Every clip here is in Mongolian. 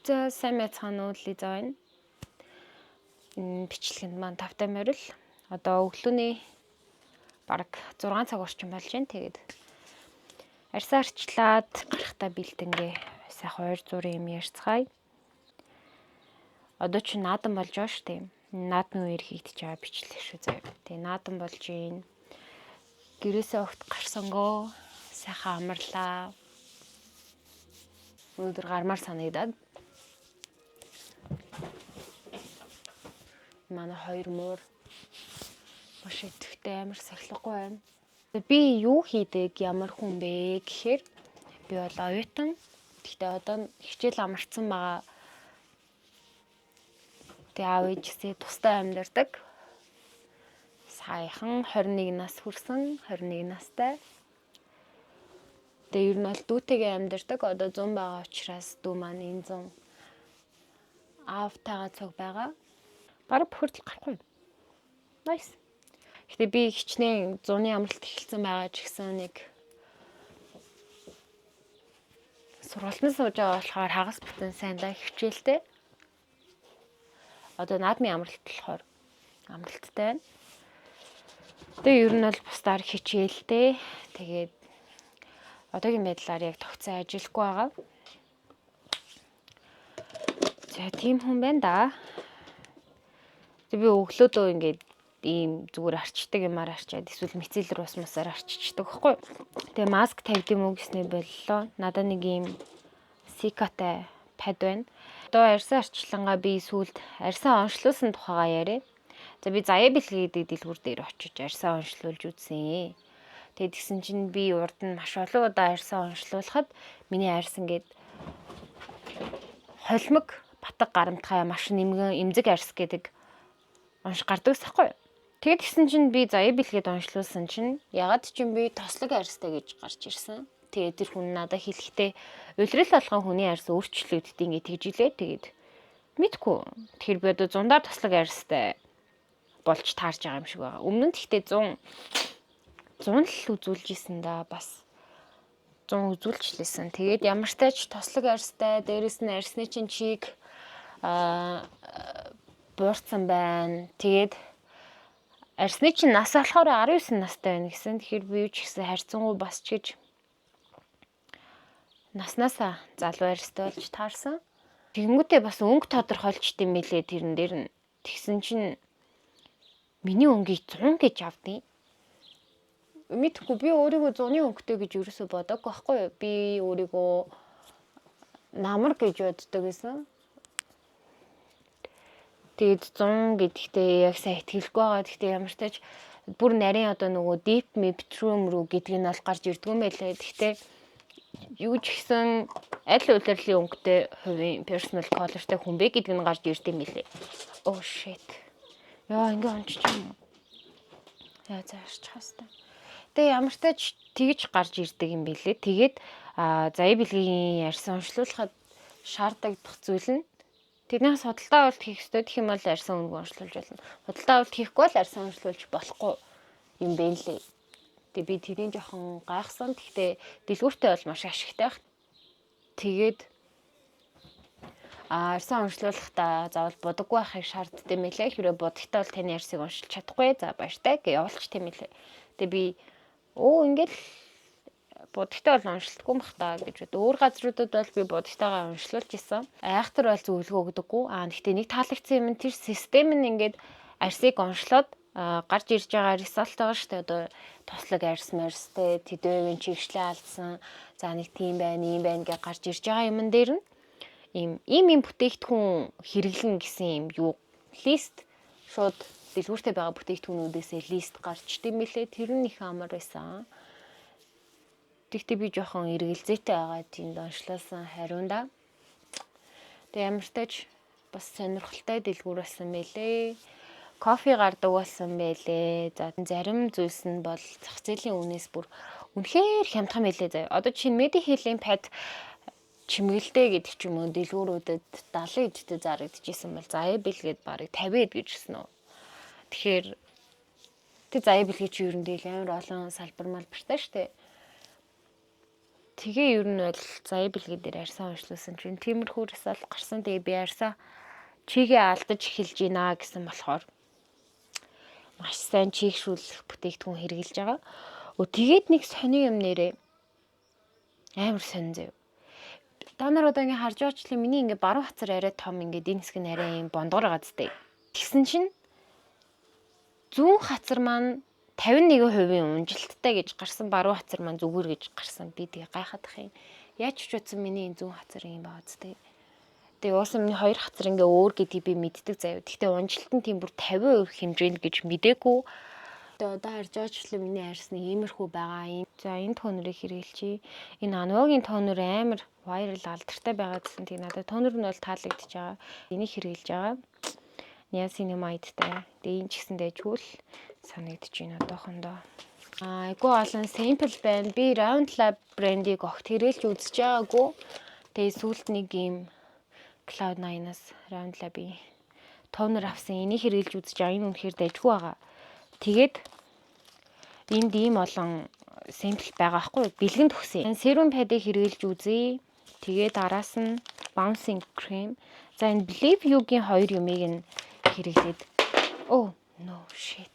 За, сайн байцгаана уу, Лиза байна. Энэ бичлэгэнд маань тавтай морил. Одоо өглөөний бараг 6 цаг орчим болж байна. Тэгээд арьсаа арчлаад гарахтаа бэлтэнгээ сайхан ойр зурын юм ярьцгаая. Одоо чи наадам болж байгаа шүү дээ. Наадмын үеэр хийгдэж байгаа бичлэг шүү заяа. Тэгээ наадам болж байна. Гэрээсээ огт гарсангоо сайхан амарлаа. Өнөөдөр гармаар санагдаад. Манай хоёр муур маш идэвхтэй, амар сахилгагүй байна. Би юу хийдэг, ямар хүн бэ гэхээр би бол оюутан. Гэхдээ одоо хичээл амарцсан байгаа. Тэгээ аав ээжээсээ тусдаа амьдардаг. Саяхан 21 нас хүрсэн, 21 настай. Тэгээ ер нь бол дүүтэйгээ амьдардаг. Одоо 100 байгаа учраас дүү маань энэ 100 аавтайгаа цуг байгаа. Бараг бохирдол гарахгүй. Nice. Гэтэ би хичнээн зуны амралт эхэлсэн байгаа ч гэсэн нэг сургалтанд сууж байгаа болохоор хагас бүтэн сайндаа хичээлтэй. Одоо наадмын амралт болохоор амралттай байна. Тэгээ ер нь бол бусдаар хичээлтэй. Тэгээд одоогийн байдлаар яг тогтсон ажилгүй байгаа. За, тийм хүн байна да. Тэг би өглөөдөө ингээд ийм зүгээр арчдаг юмар арчаад эсвэл мицеллер ус мусаар арчичдаг байхгүй. Тэгээ маск тавьд юм уу гэснээр боллоо. Надад нэг ийм сикатай пад байна. Одоо арьсан арчлангаа би сүүлд арьсаа онцлуулсан тухайгаа яриа. За, би заяа бэлгээ гэдэг дэлгүүр дээр очиж арьсаа онцлуулж үзсэн. Тэгээд тэгсэн чинь би урд нь маш олон удаа арьсаа онцлуулахад миний арьс ингээд холимог батг гарамтгай маш нэмгэн эмзэг арьс гэдэг унш гардаг байхгүй. Тэгээд тэгсэн чинь би заяа бэлгээд онцлуулсан чинь ягаад ч юм би тослог арьстай гэж гарч ирсэн. Тэгээд тэр хүн надад хэлэхдээ улирал болгон хүний арьс өөрчлөгддөг ингэ тэгж илээ. Тэгээд мэдгүй. Тэгэхээр би одоо зундаа тослог арьстай болж таарж байгаа юм шиг байгаа. Өмнө нь тэгтээ 100 100 л үзүүлж исэн да, бас 100 үзүүлчлээсэн. Тэгээд ямар ч тач тослог арьстай, дээрэс нь арьсны чинь чиг буурсан байна. Тэгээд арьсны чинь нас болохоор 19 настай байна гэсэн. Тэгэхээр би юу ч гэсэн харьцангуй бас ч гэж наснаасаа залуу арьстай болж таарсан. Тэгэнгүүтээ бас өнгө тодорхойлчт юм билээ тэрэн дээр нь. Тэгсэн чинь миний өнгийг 100 гэж авдیں۔ Мэдхгүй, би өөрийгөө зуны өнгөтэй гэж ерөөсөө бодоагүй байхгүй юу? Би өөрийгөө намар гэж боддог гэсэн. Тэгээд 100 гэдэгтээ яг сайн итгэлгүй байгаа. Гэхдээ ямар ч тач бүр нарийн одоо нөгөө deep mid room руу гэдг нь бол гарч ирдгүй юм байлээ. Гэхдээ юу ч гэсэн аль улирлын өнгөтэй хувийн personal color-тай хүн бэ гэдг нь гарч ирд юм билээ. Oh shit. Яа, ингээ ончиж юм уу? Яа, заашчих хэвээр. Тэгээ ямар ч тач тэгж гарч ирдэг юм билээ. Тэгээд заяа бэлгийн арьсан уншлуулахад шаардагдах зүйл нь тэрнээс худалдаа авалт хийх ёстой. Тэгэх юм бол арьсан өнгө уншлуулж болно. Худалдаа авалт хийхгүй бол арьсан уншлуулж болохгүй юм бэ лээ. Тэгээ би тэрийг жоохон гайхсан. Гэхдээ дэлгүүртэй бол маш ашигтай байх. Тэгээд арьсан уншлуулахдаа заавал будаггүй байхыг шаарддаг юм лээ. Хэрвээ будагтай бол таны арьсыг уншилж чадахгүй. За, баяртай гэж явуулчих тийм лээ. Тэгээ би өө ингээл будагтай бол уншилдаггүй мах та гэж бод. Өөр газруудад бол би будагтайгаа уншлуулж исэн. Айхтар бол зөвлөгөө өгдөггүй. Гэхдээ нэг таалагдсан юм нь тэр систем нь ингээд арьсыг онцлоод гарч ирж байгаа result байгаа шүү дээ. Одоо тослог арьс марьстэй тэдвэвийн чигшлээ алдсан. За, нэг тийм байна, ийм байна гэж гарч ирж байгаа юмн дээр нь ийм ийм ийм бүтээгдэхүүн хэрэглэн гэсэн юм юу list, шууд дэлгүүртэй байгаа бүтээгдэхүүнүүдээсээ list гарч дим билээ. Тэр нь их амар байсан. Тэгтээ би жоохон эргэлзээтэй байгаа тийм онцлуулсан хариунда. Тэгээ ямар ч тач бас сонирхолтой дэлгүүр болсон байлээ. Кофе гардаг болсон байлээ. За, зарим зүйлс нь бол зах зээлийн үнээс бүр үнэхээр хямдхан байлээ заяа. Одоо чинь Mediheal-ийн pad чимгэлдэ гэдэг ч юм уу дэлгүүрүүдэд 70 эдтэй зарагдчихсэн бол заяа бэлгээд барыг 50 эд гэж гисэн үү. Тэгэхээр тэг заяа бэлгээ чи ер нь дээл амар олон салбар малбартай штэ. Тэгээ ер нь бол заяа бэлгээ дээр арьсаа уншлуулсан чинь тиймэрхүү result гарсан. Тэгээ би арьсаа чигээ алдаж эхэлж байна гэсэн болохоор маш сайн чийгшүүлэх бүтээгдэхүүн хэрэглэж байгаа. Өө, тэгээд нэг сони юм нэрээ, амар сонин заяа. Та нар одоо ингээ харж байгаачлаа, миний ингээ баруун хацар арай том, ингээ энэ хэсэг нь арай юм бондгор байгаа зү. Тэгсэн чинь зүүн хацар маань 51% унжилттай гэж гарсан, баруун хацар маань зүгээр гэж гарсан. Би тэгээ гайхаад ах юм. Яаж ч утсан миний энэ зүүн хацар юм байгаа зү. Тэгээ уусаа миний хоёр хацар ингээ өөр гэдгийг би мэддэг заяа. Гэхдээ унжилт нь тийм бүр 50% хэмжээнд гэж мдээгүй. Тэгээ одоо харж байгаачлаа, миний арьс нэг иймэрхүү байгаа юм. За, энэ toner ыг хэрэглэчихье. Энэ Anua-гийн toner амар viral, алдартай байгаа гэсэн. Тэгээ надад toner нь бол таалагдчихж байгаа. Энийг хэрэглэж байгаа. Niacinamide-тай. Тэгээ энэ ч гэсэн дэжгүй л санагдаж байна одоохондоо. Аа, айгүй олон sample байна. Би Round Lab брендийг огт хэрэглэж үзэж байгаагүй. Тэгээ сүүлд нэг ийм Cloud 9-аас Round Lab-ийн toner авсан. Энийг хэрэглэж үзэж байгаа. Энэ үнэхээр дайжгүй байгаа. Тэгээд энд ийм олон sample байгаа хгүй, бэлгэн төгсөн. Serum pad-ыг хэрэглэж үзье. Тэгээд араас нь bouncing cream. За, энэ Believe You-гийн хоёр юмыг нь хэрэглээд, oh no shit.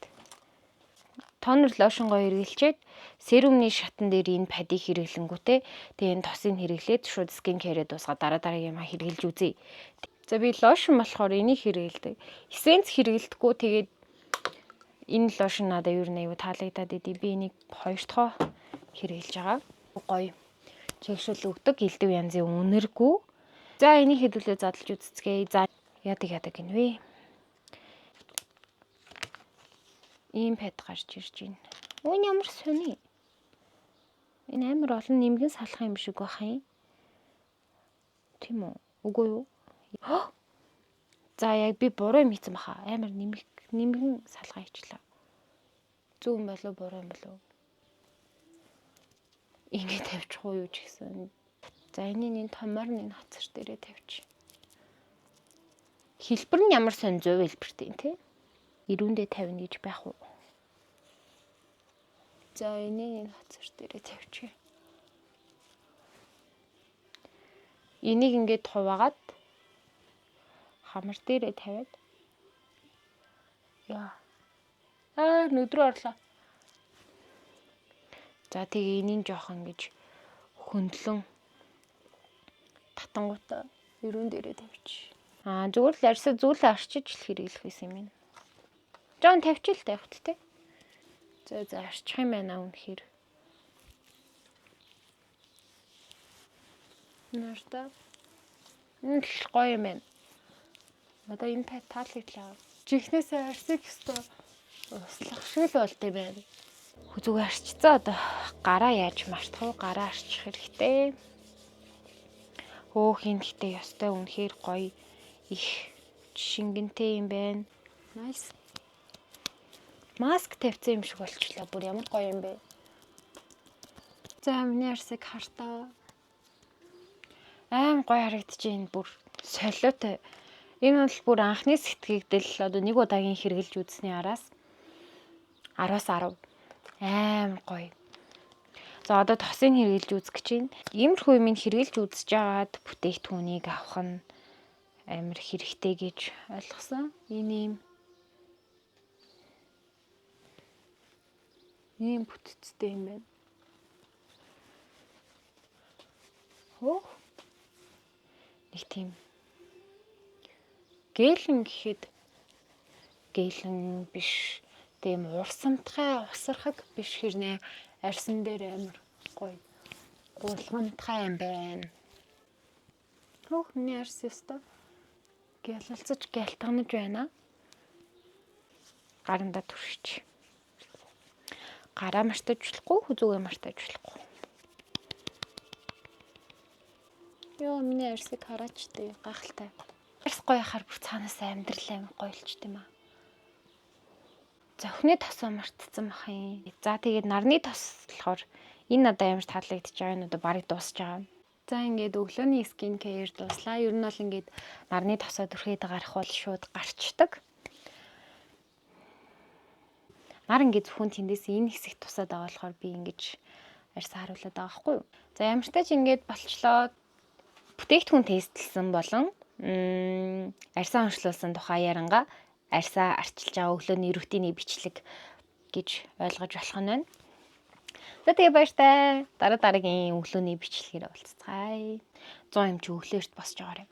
Toner, lotion гоо хэрэглэчээд, serum ны шатан дээр энэ pad ыг хэрэглэнгүүтээ тэгээ энэ тосыг хэрэглээд шууд skin care ээ дуусгаад дараа дараагийн юм хэрэглэж үзье. За, би lotion болохоор энийг хэрэглэдэг. Essence хэрэглэдэггүй, тэгээд энэ lotion надад ер нь аюу таалагдаад идэв. Би энийг хоёр дахь хэрэглэж байгаа. Гоё чигшил өгдөг, элдв янзын үнэргүй. За, энийг хэдүүлээ задлж үзцгээе. За, яадаг яадаг гинвэ. Ийм pad гарч ирж байна. Үн ямар сони. Энэ амар олон нэмгэн салах юм шиг байх юм. Тийм үү? Үгүй юу? За, яг би буруу юм хийсэн баха. Амар нэмэг нэмгэн салгаа хийчлээ. Зөв юм болов, буруу юм болов? Ингэ тавьчих уу юу ч гэсэн. За, энийг энэ томор нэг хацар дээрээ тавьчих. Хэлбэр нь ямар сонь зөв хэлбэртэй юм те. Ирүүндээ тавина гэж байх уу? За, энийг энэ хацар дээрээ тавьчих. Энийг ингээд хуваагаад хамар дээрээ тавиад, яа. Аа, нүд рүү орлоо. За, тэгээ энийг жоохон ингэж хөндлөн татангуудаа эрүүн дээрээ тавьчих. Аа, зүгээр л арьсаа зүйлээ арчиж л хэрэглэх байсан юм байна. Жон тавьчих л тавих тэ. За за, арчих юм байна үнэхээр. Нарта. Энэ л гоё юм байна. Одоо энэ pad таалагдлаа. Жихнээсээ арсыг өстө услах шиг л болд юм байна. Зүгээр арчицаа, одоо гараа яаж мартах вэ? Гараа арчих хэрэгтэй. Хөөх, энэ гэхдээ ёстой үнэхээр гоё их шингэнтэй юм байна. Nice. Маск тавьсан юм шиг болчихлоо. Бүр ямар гоё юм бэ? За, миний арсыг хартаа. Аим гоё харагдаж байна. Бүр солиотой. Энэ бол бүр анхны сэтгэгдэл, одоо нэг удаагийн хэрэглэж үзсний араас 10-аас 10, амар гоё. За, одоо тосыг хэрэглэж үзэх гэж байна. Иймэрхүү юм хэрэглэж үзэж байгаад бүтээгдэхүүнийг авах нь амар хэрэгтэй гэж ойлгосон. Энэ ийм бүтцтэй юм байна. Хөөх. Нэг тийм гэлэн гэхэд гэлэн биш. Тийм урсамтгай, усархаг биш хэрнээ арьсан дээр амар гоё гулгамтгай юм байна. Хөөх, миний арьс ёстой гялалцаж гялтганаж байна. Гарандаа түрхэж. Гараа мартаж болохгүй, хүзүүгээ мартаж болохгүй. Йоо, миний арьсыг хараач тээ, гайхалтай. Арьс гоё хахаар бүр цаанаас амьдрал амар гоё болчт юм аа. Зохины тосоо мартцсан бах юм. За, тэгээд нарны тос болохоор энэ надад амар таалагдчихж байгаа. Энэ одоо барыг дуусч байгаа. За, ингээд өглөөний skin care дууслаа. Ер нь бол ингээд нарны тосоо түрхээд гарах бол шууд гарчдаг. Нар ингээд зөвхөн тэндээс энэ хэсэгт тусаад байгаа болохоор би ингэж Арьсаа харуулад байгаа байхгүй юу? За, ямар ч ч ингээд болчлоо. Бүтээгдэхүүн тестлсэн болон арьсаа онцлуулсан тухай ярангаа арьсаа арчилж байгаа өглөөний routine ий бичлэг гэж ойлгож болох нь байна. За, тэгээ баяртай. Дараа дараагийн өглөөний бичлэгээр уулзацгаая. 100 юм чи өглөөрт босч байгаарай.